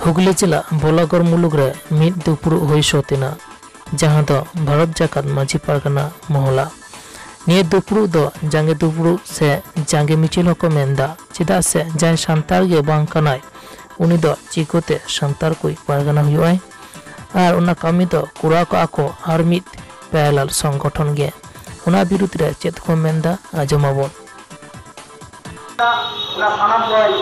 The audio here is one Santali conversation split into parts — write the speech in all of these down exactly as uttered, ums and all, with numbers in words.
ᱦᱩᱜᱽᱞᱤ ᱡᱮᱞᱟ ᱵᱚᱞᱟᱜᱚᱲ ᱢᱩᱞᱩᱠ ᱨᱮ ᱢᱤᱫ ᱫᱩᱯᱲᱩᱵ ᱦᱩᱭ ᱥᱟᱹᱛ ᱮᱱᱟ, ᱡᱟᱦᱟᱸ ᱫᱚ ᱵᱷᱟᱨᱚᱛ ᱡᱟᱠᱟᱛ ᱢᱟᱹᱡᱷᱤ ᱯᱟᱨᱜᱟᱱᱟ ᱢᱚᱦᱚᱞᱟ᱾ ᱱᱤᱭᱟᱹ ᱫᱩᱯᱲᱩᱵ ᱫᱚ ᱡᱟᱸᱜᱮ ᱫᱩᱯᱲᱩᱵ ᱥᱮ ᱡᱟᱸᱜᱮ ᱢᱤᱪᱷᱤᱞ ᱦᱚᱸᱠᱚ ᱢᱮᱱᱫᱟ, ᱪᱮᱫᱟᱜ ᱥᱮ ᱡᱟᱦᱟᱸᱭ ᱥᱟᱱᱛᱟᱲ ᱜᱮ ᱵᱟᱝ ᱠᱟᱱᱟᱭ, ᱩᱱᱤ ᱫᱚ ᱪᱤᱠᱟᱹᱛᱮ ᱥᱟᱱᱛᱟᱲ ᱠᱚᱭ ᱯᱟᱨᱜᱟᱱᱟ ᱦᱩᱭᱩᱜᱼᱟᱭ? ᱟᱨ ᱚᱱᱟ ᱠᱟᱹᱢᱤ ᱫᱚ ᱠᱚᱨᱟᱣ ᱠᱟᱜᱼᱟ ᱠᱚ ᱟᱨ ᱢᱤᱫ ᱯᱮᱨᱟᱞᱟᱞ ᱥᱚᱝᱜᱚᱴᱷᱚᱱ ᱜᱮ᱾ ᱚᱱᱟ ᱵᱤᱨᱩᱫᱽ ᱨᱮ ᱪᱮᱫ ᱠᱚ ᱢᱮᱱᱫᱟ, ᱟᱸᱡᱚᱢᱟᱵᱚᱱ᱾ ᱚᱱᱟ ᱥᱟᱱᱟᱢ ᱠᱚᱭ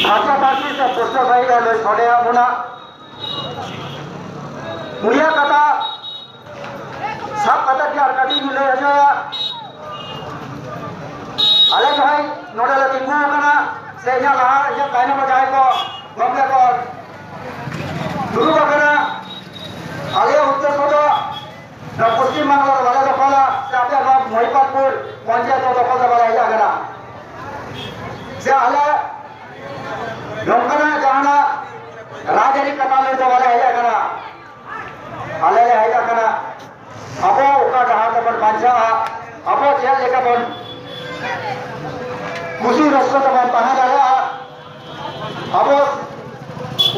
ᱯᱷᱟᱨᱪᱟ ᱯᱷᱟᱹᱨᱪᱤ ᱥᱮ ᱯᱩᱥᱴᱟᱹᱣ ᱥᱟᱹᱦᱤᱡ ᱮ ᱞᱟᱹᱭ ᱥᱚᱫᱚᱨ ᱟᱵᱚᱱᱟ᱾ ᱩᱱᱤᱭᱟᱜ ᱠᱟᱛᱷᱟ ᱥᱟᱵ ᱠᱟᱛᱮ ᱜᱮ ᱟᱨ ᱠᱟᱹᱴᱤᱡ ᱤᱧ ᱞᱟᱹᱭ ᱦᱚᱪᱚᱭᱟ᱾ ᱟᱞᱮ ᱡᱟᱦᱟᱸᱭ ᱱᱚᱰᱮ ᱞᱮ ᱛᱤᱸᱜᱩ ᱟᱠᱟᱱᱟ, ᱥᱮ ᱤᱧᱟᱹᱜ ᱞᱟᱦᱟ, ᱤᱧᱟᱹᱜ ᱛᱟᱭᱱᱚᱢ ᱨᱮ ᱡᱟᱦᱟᱸᱭ ᱠᱚ ᱜᱚᱢᱠᱮ ᱠᱚ ᱫᱩᱲᱩᱵ ᱟᱠᱟᱱᱟ, ᱟᱞᱮᱭᱟᱜ ᱩᱫᱽᱫᱮᱥᱥᱚ ᱫᱚ ᱱᱚᱣᱟ ᱯᱚᱥᱪᱤᱢ ᱵᱟᱝᱞᱟ ᱫᱚ ᱵᱟᱞᱮ ᱫᱚᱠᱷᱚᱞᱟ, ᱥᱮ ᱟᱯᱮᱭᱟᱜ ᱱᱚᱣᱟ ᱢᱚᱦᱤᱯᱟᱞᱯᱩᱨ ᱯᱚᱧᱪᱟᱭᱮᱛ ᱫᱚ ᱫᱚᱠᱷᱚᱞ ᱫᱚ ᱵᱟᱞᱮ ᱦᱮᱡ ᱟᱠᱟᱱᱟ᱾ ᱥᱮ ᱟᱞᱮ ᱱᱚᱝᱠᱟᱱᱟᱜ ᱡᱟᱦᱟᱱᱟᱜ ᱨᱟᱡᱽᱟᱹᱨᱤ ᱠᱟᱛᱷᱟ ᱞᱟᱹᱭ ᱫᱚ ᱵᱟᱞᱮ ᱦᱮᱡ ᱟᱠᱟᱱᱟ᱾ ᱟᱞᱮ ᱞᱮ ᱦᱮᱡ ᱟᱠᱟᱱᱟ ᱟᱵᱚ ᱚᱠᱟ ᱰᱟᱦᱟᱨ ᱛᱮᱵᱚᱱ ᱵᱟᱧᱪᱟᱜᱼᱟ, ᱟᱵᱚ ᱪᱮᱫ ᱞᱮᱠᱟ ᱵᱚᱱ ᱠᱩᱥᱤ ᱨᱟᱹᱥᱠᱟᱹ ᱛᱮᱵᱚᱱ ᱛᱟᱦᱮᱸ ᱫᱟᱲᱮᱭᱟᱜᱼᱟ, ᱟᱵᱚ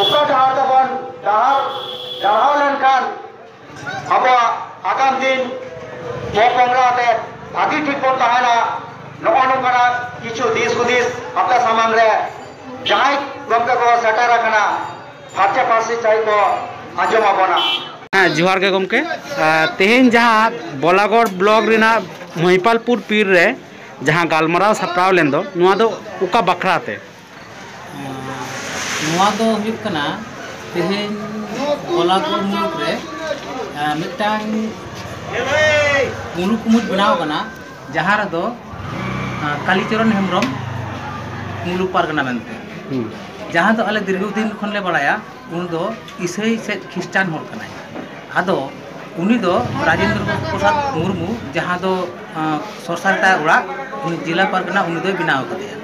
ᱚᱠᱟ ᱰᱟᱦᱟᱨ ᱛᱮᱵᱚᱱ ᱰᱟᱦᱟᱨ ᱰᱟᱨᱦᱟᱣ ᱞᱮᱱᱠᱷᱟᱱ ᱟᱵᱚᱣᱟᱜ ᱟᱜᱟᱢ ᱫᱤᱱ ᱯᱚᱼᱯᱚᱝᱲᱟ ᱛᱮ ᱵᱷᱟᱹᱜᱤ ᱴᱷᱤᱠ ᱵᱚᱱ ᱛᱟᱦᱮᱱᱟ᱾ ᱱᱚᱜᱼᱚ ᱱᱚᱝᱠᱟᱱᱟᱜ ᱠᱤᱪᱷᱩ ᱫᱤᱥ ᱦᱩᱫᱤᱥ ᱟᱯᱮ ᱥᱟᱢᱟᱝ ᱨᱮ ᱡᱟᱦᱟᱸᱭ ᱜᱚᱢᱠᱮ ᱠᱚ ᱥᱮᱴᱮᱨ ᱟᱠᱟᱱᱟ, ᱯᱷᱟᱨᱪᱟ ᱯᱷᱟᱹᱨᱪᱤ ᱥᱟᱹᱦᱤᱡ ᱠᱚ ᱟᱸᱡᱚᱢ ᱟᱵᱚᱱᱟ᱾ ᱦᱮᱸ, ᱡᱚᱦᱟᱨ ᱜᱮ ᱜᱚᱢᱠᱮ᱾ ᱟᱨ ᱛᱮᱦᱮᱧ ᱡᱟᱦᱟᱸ ᱵᱚᱞᱟᱜᱚᱲ ᱵᱞᱚᱠ ᱨᱮᱱᱟᱜ ᱢᱚᱦᱤᱯᱟᱞᱯᱩᱨ ᱯᱤᱲ ᱨᱮ ᱡᱟᱦᱟᱸ ᱜᱟᱞᱢᱟᱨᱟᱣ ᱥᱟᱯᱲᱟᱣ ᱞᱮᱱ ᱫᱚ, ᱱᱚᱣᱟ ᱫᱚ ᱚᱠᱟ ᱵᱟᱠᱷᱨᱟ ᱛᱮ? ᱱᱚᱣᱟ ᱫᱚ ᱦᱩᱭᱩᱜ ᱠᱟᱱᱟ, ᱛᱮᱦᱮᱧ ᱵᱚᱞᱟᱜᱚᱲ ᱢᱩᱞᱩᱠ ᱨᱮ, ᱟᱸ, ᱢᱤᱫᱴᱟᱝ ᱢᱩᱞᱩᱠ ᱠᱩᱢᱩᱴ ᱵᱮᱱᱟᱣ ᱟᱠᱟᱱᱟ, ᱡᱟᱦᱟᱸ ᱨᱮᱫᱚ, ᱟᱸ, ᱠᱟᱞᱤᱪᱚᱨᱚᱱ ᱦᱮᱢᱵᱨᱚᱢ ᱢᱩᱞᱩᱠ ᱯᱟᱨᱜᱟᱱᱟ ᱢᱮᱱᱛᱮ, ᱦᱩᱸ᱾ ᱡᱟᱦᱟᱸ ᱫᱚ ᱟᱞᱮ ᱫᱤᱨᱜᱷᱚ ᱫᱤᱱ ᱠᱷᱚᱱ ᱞᱮ ᱵᱟᱲᱟᱭᱟ, ᱩᱱᱤ ᱫᱚ ᱤᱥᱟᱹᱭ ᱥᱮ ᱠᱷᱨᱤᱥᱴᱟᱱ ᱦᱚᱲ ᱠᱟᱱᱟᱭ᱾ ᱟᱫᱚ ᱩᱱᱤ ᱫᱚ ᱨᱟᱡᱮᱱᱫᱨᱚ ᱯᱨᱚᱥᱟᱫᱽ ᱢᱩᱨᱢᱩ, ᱡᱟᱦᱟᱸ ᱫᱚ, ᱟᱸ, ᱥᱚᱨᱥᱟᱨ ᱛᱟᱭ ᱚᱲᱟᱜ, ᱩᱱᱤ ᱡᱮᱞᱟ ᱯᱟᱨᱜᱟᱱᱟ, ᱩᱱᱤ ᱫᱚᱭ ᱵᱮᱱᱟᱣ ᱟᱠᱟᱫᱮᱭᱟ᱾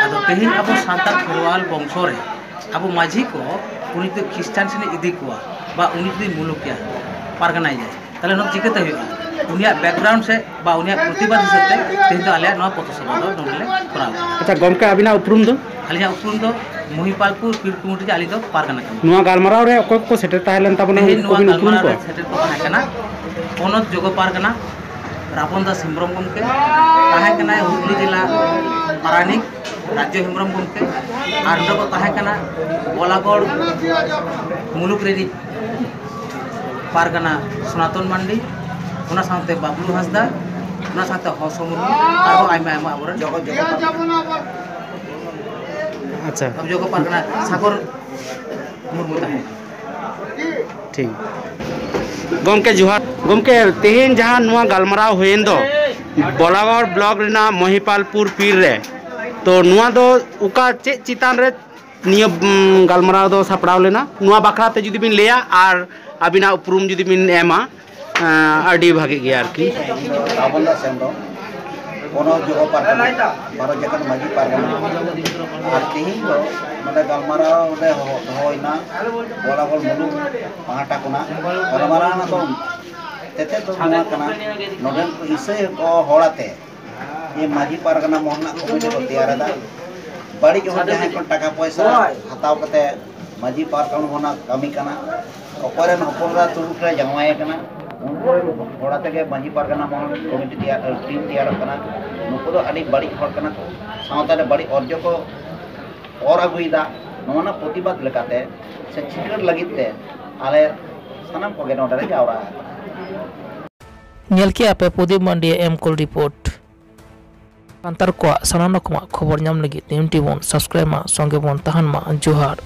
ᱟᱫᱚ ᱛᱮᱦᱮᱧ ᱟᱵᱚ ᱥᱟᱱᱛᱟᱲ ᱠᱷᱮᱨᱣᱟᱞ ᱵᱚᱝᱥᱚ ᱨᱮ ᱟᱵᱚ ᱢᱟᱹᱡᱷᱤ ᱠᱚ ᱩᱱᱤ ᱡᱩᱫᱤ ᱠᱷᱨᱤᱥᱴᱟᱱ ᱥᱮᱱ ᱮ ᱤᱫᱤ ᱠᱚᱣᱟ, ᱵᱟ ᱩᱱᱤ ᱡᱩᱫᱤ ᱢᱩᱞᱩᱠᱮᱭᱟ, ᱯᱟᱨᱜᱟᱱᱟᱭ ᱡᱟᱭ, ᱛᱟᱦᱞᱮ ᱱᱚᱣᱟ ᱪᱤᱠᱟᱹᱛᱮ ᱦᱩᱭᱩᱜᱼᱟ? ᱩᱱᱤᱭᱟᱜ background ᱥᱮ ᱵᱟ ᱩᱱᱤᱭᱟᱜ ᱯᱨᱚᱛᱤᱵᱟᱫ ᱦᱤᱥᱟᱹᱵ ᱛᱮ ᱛᱮᱦᱮᱧ ᱫᱚ ᱟᱞᱮᱭᱟᱜ ᱱᱚᱣᱟ ᱯᱚᱛᱷᱚ ᱥᱚᱵᱷᱟ ᱫᱚ ᱱᱚᱰᱮ ᱞᱮ ᱠᱚᱨᱟᱣ ᱠᱮᱫᱟ᱾ ᱟᱪᱪᱷᱟ ᱜᱚᱢᱠᱮ, ᱟᱹᱵᱤᱱᱟᱜ ᱩᱯᱨᱩᱢ ᱫᱚ? ᱟᱹᱞᱤᱧᱟᱜ ᱩᱯᱨᱩᱢ ᱫᱚ ᱢᱚᱦᱤᱯᱟᱞᱯᱩᱨ ᱯᱤᱲ ᱠᱚᱢᱤᱴᱤ ᱨᱮ ᱟᱹᱞᱤᱧ ᱫᱚ ᱯᱟᱨᱜᱟᱱᱟ ᱠᱟᱱᱟ᱾ ᱱᱚᱣᱟ ᱜᱟᱞᱢᱟᱨᱟᱣ ᱨᱮ ᱚᱠᱚᱭ ᱠᱚᱠᱚ ᱥᱮᱴᱮᱨ ᱛᱟᱦᱮᱸ ᱞᱮᱱ ᱛᱟᱵᱚᱱᱟ, ᱛᱮᱦᱮᱧ ᱩᱱᱠᱩ ᱱᱚᱣᱟ ᱵᱤᱱ ᱩᱯᱨᱩᱢ ᱜᱟᱞᱢᱟᱨᱟᱣ ᱠᱚᱣᱟ? ᱨᱮ ᱥᱮᱴᱮᱨ ᱠᱚ ᱛᱟᱦᱮᱸ ᱠᱟᱱᱟ ᱯᱚᱱᱚᱛ ᱡᱚᱜᱚ ᱯᱟᱨᱜᱟᱱᱟ ᱨᱟᱵᱚᱱ ᱫᱟᱥ ᱦᱮᱢᱵᱨᱚᱢ ᱜᱚᱢᱠᱮ, ᱛᱟᱦᱮᱸ ᱠᱟᱱᱟᱭ ᱦᱩᱜᱽᱞᱤ ᱡᱮᱞᱟ ᱯᱟᱨᱟᱱᱤᱠ ᱨᱟᱡᱽᱡᱚ ᱦᱮᱢᱵᱨᱚᱢ ᱜᱚᱢᱠᱮ, ᱟᱨ ᱱᱚᱰᱮ ᱠᱚ ᱛᱟᱦᱮᱸ ᱠᱟᱱᱟ ᱵᱚᱞᱟᱜᱚᱲ ᱢᱩᱞᱩᱠ ᱨᱤᱱᱤᱡ ᱯᱟᱨᱜᱟᱱᱟ ᱥᱚᱱᱟᱛᱚᱱ ᱢᱟᱱᱰᱤ, ᱚᱱᱟ ᱥᱟᱶᱛᱮ ᱵᱟᱵᱞᱩ ᱦᱟᱸᱥᱫᱟ, ᱚᱱᱟ ᱥᱟᱶᱛᱮ ᱦᱚᱥᱚ ᱢᱩᱨᱢᱩ, ᱟᱨᱦᱚᱸ ᱟᱭᱢᱟ ᱟᱭᱢᱟ ᱟᱵᱚᱨᱮᱱ ᱡᱚᱜᱚ ᱡᱚᱜᱚ ᱟᱪᱪᱷᱟ᱾ ᱡᱚᱜᱚ ᱯᱟᱨᱜᱟᱱᱟ ᱥᱟᱜᱚᱨ ᱢᱩᱨᱢᱩ ᱛᱟᱦᱮᱸ ᱠᱟᱱᱟ᱾ ᱴᱷᱤᱠ᱾ ᱜᱚᱢᱠᱮ ᱡᱚᱦᱟᱨ᱾ ᱜᱚᱢᱠᱮ, ᱛᱮᱦᱮᱧ ᱡᱟᱦᱟᱸ ᱱᱚᱣᱟ ᱜᱟᱞᱢᱟᱨᱟᱣ ᱦᱩᱭᱮᱱ ᱫᱚ ᱵᱚᱞᱟᱜᱚᱲ ᱵᱞᱚᱠ ᱨᱮᱱᱟᱜ ᱢᱚᱦᱤᱯᱟᱞᱯᱩᱨ ᱯᱤᱲ ᱨᱮ, ᱛᱚ ᱱᱚᱣᱟ ᱫᱚ ᱚᱠᱟ ᱪᱮᱫ ᱪᱮᱛᱟᱱ ᱨᱮ ᱱᱤᱭᱟᱹ, ᱩᱢ, ᱜᱟᱞᱢᱟᱨᱟᱣ ᱫᱚ ᱥᱟᱯᱲᱟᱣ ᱞᱮᱱᱟ? ᱱᱚᱣᱟ ᱵᱟᱠᱷᱨᱟ ᱛᱮ ᱡᱩᱫᱤ ᱵᱤᱱ ᱞᱟᱹᱭᱟ ᱟᱨ ᱟᱹᱵᱤᱱᱟᱜ ᱩᱯᱨᱩᱢ ᱡᱩᱫᱤ ᱵᱤᱱ ᱮᱢᱟ, ᱮᱸ, ᱟᱹᱰᱤ ᱵᱷᱟᱜᱮ ᱜᱮᱭᱟ ᱟᱨᱠᱤ᱾ ᱤᱧ ᱫᱚ ᱨᱟᱵᱚᱱ ᱫᱟᱥ ᱦᱮᱢᱵᱨᱚᱢ, ᱯᱚᱱᱚᱛ ᱡᱚᱜᱚ ᱯᱟᱨᱜᱟᱱᱟ, ᱵᱷᱟᱨᱚᱛ ᱡᱟᱠᱟᱛ ᱢᱟᱹᱡᱷᱤ ᱯᱟᱨᱜᱟᱱᱟ᱾ ᱟᱨ ᱛᱮᱦᱮᱧ ᱫᱚ ᱱᱚᱰᱮ ᱜᱟᱞᱢᱟᱨᱟᱣ ᱱᱚᱰᱮ ᱦᱚ-, ᱫᱚᱦᱚᱭᱮᱱᱟ ᱵᱚᱞᱟᱜᱚᱲ ᱢᱩᱞᱩᱠ ᱯᱟᱦᱴᱟ ᱠᱷᱚᱱᱟᱜ᱾ ᱜᱟᱞᱢᱟᱨᱟᱣ ᱨᱮᱱᱟᱜ ᱫᱚ ᱛᱮᱛᱮᱫ ᱫᱚ ᱱᱚᱣᱟ ᱠᱟᱱᱟ, ᱱᱚᱰᱮᱱ ᱠᱚ ᱤᱥᱟᱹᱭ ᱠᱚ ᱦᱚᱲ ᱟᱛᱮ ᱡᱮ ᱢᱟᱹᱡᱷᱤ ᱯᱟᱨᱜᱟᱱᱟ ᱢᱚᱦᱚᱞ ᱨᱮᱱᱟᱜ ᱠᱚᱢᱤᱴᱤ ᱠᱚ ᱛᱮᱭᱟᱨ ᱮᱫᱟ᱾ ᱵᱟᱹᱲᱤᱡ ᱦᱚᱲ ᱡᱟᱦᱟᱸᱭ ᱠᱷᱚᱱ ᱴᱟᱠᱟ ᱯᱚᱭᱥᱟ ᱦᱟᱛᱟᱣ ᱠᱟᱛᱮ ᱢᱟᱹᱡᱷᱤ ᱯᱟᱨᱜᱟᱱᱟ ᱢᱚᱦᱚᱞ ᱨᱮᱱᱟᱜ ᱠᱟᱹᱢᱤ ᱠᱟᱱᱟ, ᱚᱠᱚᱭ ᱨᱮᱱ ᱦᱚᱯᱚᱱ ᱮᱨᱟ ᱛᱩᱲᱩᱠ ᱨᱮ ᱡᱟᱶᱟᱭ ᱠᱟᱱᱟ, ᱩᱱᱠᱩ ᱨᱮᱱ ᱦᱚᱲ ᱟᱛᱮ ᱜᱮ ᱢᱟᱹᱡᱷᱤ ᱯᱟᱨᱜᱟᱱᱟ ᱢᱚᱦᱚᱞ ᱠᱚᱢᱤᱴᱤ ᱛᱮᱭᱟᱨ, ᱴᱤᱢ ᱛᱮᱭᱟᱨᱚᱜ ᱠᱟᱱᱟ᱾ ᱱᱩᱠᱩ ᱫᱚ ᱟᱹᱰᱤ ᱵᱟᱹᱲᱤᱡ ᱦᱚᱲ ᱠᱟᱱᱟ ᱠᱚ, ᱥᱟᱶᱛᱟ ᱨᱮ ᱵᱟᱹᱲᱤᱡ ᱚᱨᱡᱚ ᱠᱚ ᱚᱨ ᱟᱹᱜᱩᱭᱮᱫᱟ᱾ ᱱᱚᱣᱟ ᱨᱮᱱᱟᱜ ᱯᱨᱚᱛᱤᱵᱟᱫ ᱞᱮᱠᱟᱛᱮ ᱥᱮ ᱪᱤᱠᱟᱹᱲ ᱞᱟᱹᱜᱤᱫ ᱛᱮ ᱟᱞᱮ ᱥᱟᱱᱟᱢ ᱠᱚᱜᱮ ᱱᱚᱰᱮ ᱞᱮ ᱡᱟᱣᱨᱟ ᱟᱠᱟᱱᱟ᱾ ᱧᱮᱞ ᱠᱮᱜᱼᱟ ᱯᱮ ᱯᱨᱚᱫᱤᱯ ᱢᱟᱱᱰᱤᱭᱟ ᱮᱢ ᱠᱚᱞ ᱨᱤᱯᱳᱨᱴ᱾ ᱥᱟᱱᱛᱟᱲ ᱠᱚᱣᱟᱜ ᱥᱟᱱᱟᱢ ᱨᱚᱠᱚᱢᱟᱜ ᱠᱷᱚᱵᱚᱨ ᱧᱟᱢ ᱞᱟᱹᱜᱤᱫ ᱱᱤᱭᱩᱡᱽ ᱴᱤ ᱵᱚᱱ ᱥᱟᱵᱥᱠᱨᱟᱭᱤᱵ ᱢᱟ, ᱥᱚᱸᱜᱮ ᱵᱚᱱ ᱛᱟᱦᱮᱱ ᱢᱟ᱾ ᱡᱚᱦᱟᱨ᱾